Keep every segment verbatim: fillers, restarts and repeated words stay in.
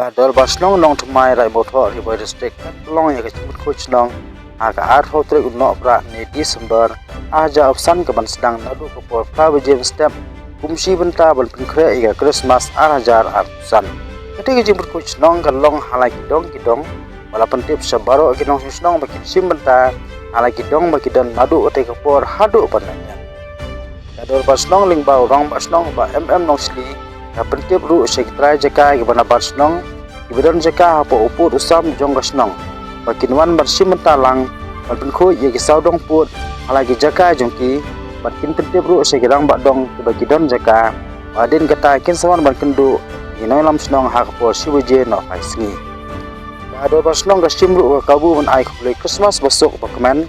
Ka Dorbar Shnong Nongthymmai, Raid Mawthoh, Ri Bhoi District, kan pynlong ïa ka jingpynkhuid shnong ha ka arphew tarik u Nohprah ne December, ar hajar arphew san, ka ban sdang naduh ka por phra baje mynstep kum shi bynta ban pynkhreh ïa ka Christmas ar hajar arphew san. Kata ka jingpynkhuid shnong kan long ha la ki dong ki dong, ba la pyntip sha baroh ki nongshong shnong ba kin shim bynta ha la ki dong ba ki don naduh kata ka por haduh ban da ïap. Ka Dorbar Shnong lyngba u Rangbah Shnong Bah M M Nongsli ka pyntip ruh sha ki trai jaka kiba na bar shnong, kiba don jaka hapoh u pud u sam jong ka shnong, ba kin wan ban shim bynta lang ban pynkhuid ïa ki sawdong pud ha la ki jaka jong ki, bad kin pyntip ruh sha ki rangbah dong kiba ki don jaka, ba hadien kata kin sa wan ban kynduh ïa ki nongïalam shnong ha ka por shi baje nohphai sngi. Ka Dorbar Shnong ka shim ruh ka kabu ban ai khublei Christmas basuk bakmen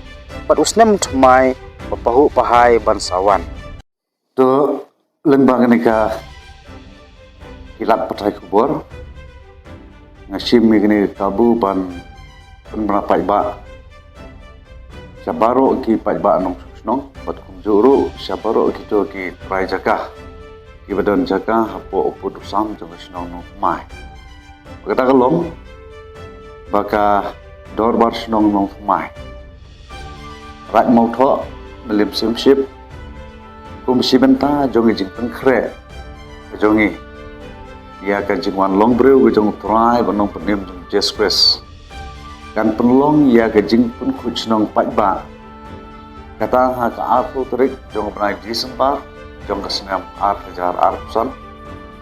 bad u snem thymmai ba pahuh pahai ban sa wan. To, lyngba kane ka, ki lad pathai khubor, nga shim ïa kane ka kabu ban pynbna paidbah sha baroh ki paidbah nongshong shnong, bad kumjuh ruh sha baroh kito ki trai jaka kiba don jaka hapoh u pud u sam jong ka shnong Nongthymmai. Ba kata ka long ba ka Dorbar Shnong Nongthymmai, Raid Mawthoh, Mylliem Syiemship, kum shi bynta jong ka jingpynkhreh ka jong ngi ïa ka jingwan long briew ka jong u Trai bad Nongpynim jong ngi Jisu Khrist, kan pynlong ïa ka jingpynkhuid shnong paidbah, kata ha ka arphew tarik jong u bnai December jong ka snem ar hajar arphew san,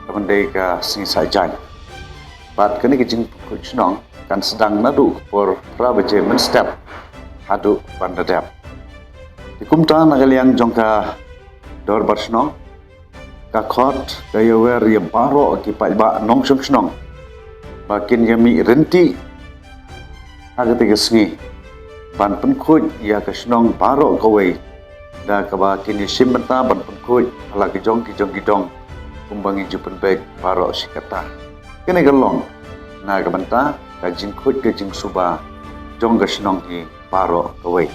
ka ban dei ka sngi Saitjaiñ. Bad kane ka jingpynkhuid shnong kan sdang naduh ka por phra baje mynstep haduh ban da dep. Te kumta, na ka liang jong ka Dorbar Shnong, ka khot ka ïawer ïa baroh ki paidbah nongshong shnong ba kin ïa mih ryntih ha kata ka sngi ban pynkhuid ïa ka shnong baroh kawei, da kaba kin ïa shim bynta ban pynkhuid ha la ki jong ki jong ki dong, kumba ngi ju pynbeit baroh shi katta. Kane ka long na ka bynta ka jingkhuid ka jingsuba jong ka shnong hi baroh kawei.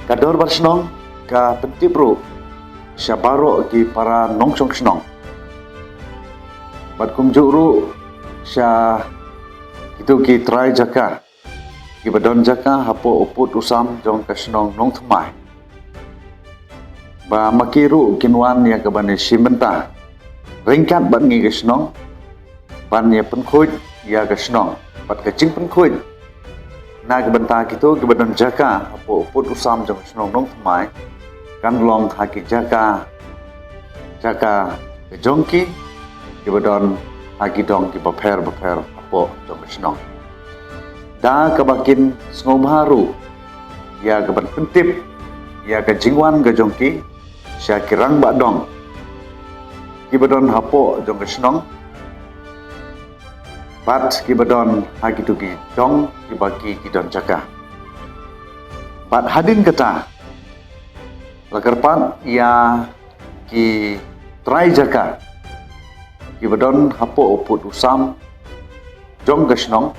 Ka Dorbar Shnong ka pyntip ruh sha baroh ki para nongshong shnong, bad kumjuh ruh sha kito ki trai jaka kiba don jaka hapoh u pud u sam jong ka shnong Nongthymmai, ba ma ki ruh kin wan ïa ka ban ïa shim bynta ryngkat bad ngi ka shnong ban ïa pynkhuid ïa ka shnong. Bad ka jingpynkhuid na ka bynta kito kiba don jaka hapoh u pud u sam jong ka shnong Nongthymmai kan long ha ki jaka, jaka ka jong ki, kiba don ha ki dong kiba pher bapher hapoh jong ka shnong, da kaba kin sngewbha ruh ïa ka ban pyntip ïa ka jingwan ka jong ki sha ki rangbah dong kiba don hapoh jong ka shnong, bad kiba don ha kito ki dong kiba ki, ki don jaka. Bad hadien kata, la kyrpad ïa ki trai jaka kiba don hapoh u pud u sam jong ka shnong,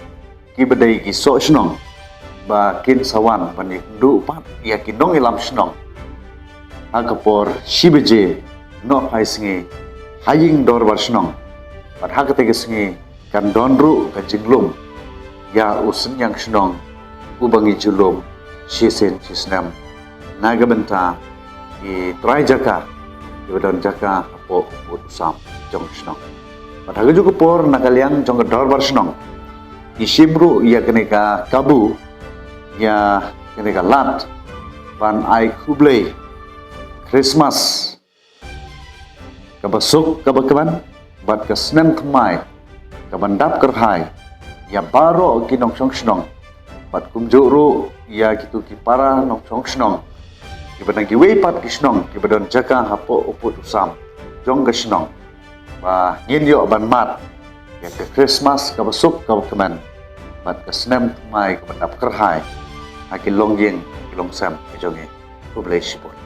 kiba dei ki soh shnong, ba kin sa wan ban ïakynduh pat ïa ki nongïalam shnong ha ka por shi baje nohphai sngi ha ïing Dorbar Shnong. Bad ha kata ka sngi kan don ruh ka jinglum ïa u synñiang shnong uba ngi ju lum shisien shisnem na ka bynta ki trai jaka kiba don jaka hapoh u pud u sam jong ka shnong. Bad ha kajuh ka por, na ka liang jong ka Dorbar Shnong, ngi shim ruh ïa kane ka kabu, ïa kane ka lad ban ai khublei Christmas kaba suk kaba kmen bad ka snem thymmai kaban dap kyrhai ïa baroh ki nongshong shnong, bad kumjuh ruh ïa kito ki para nongshong shnong kiba na kiwei pat ki shnong kiba don jaka hapoh u pud u sam jong ka shnong, ba ngin ïoh ban mad ïa ka Christmas kaba suk kaba kmen bad ka snem thymmai kaban dap kyrhai ha ki longïing ki longsem ka jong ngi. Khublei shibun.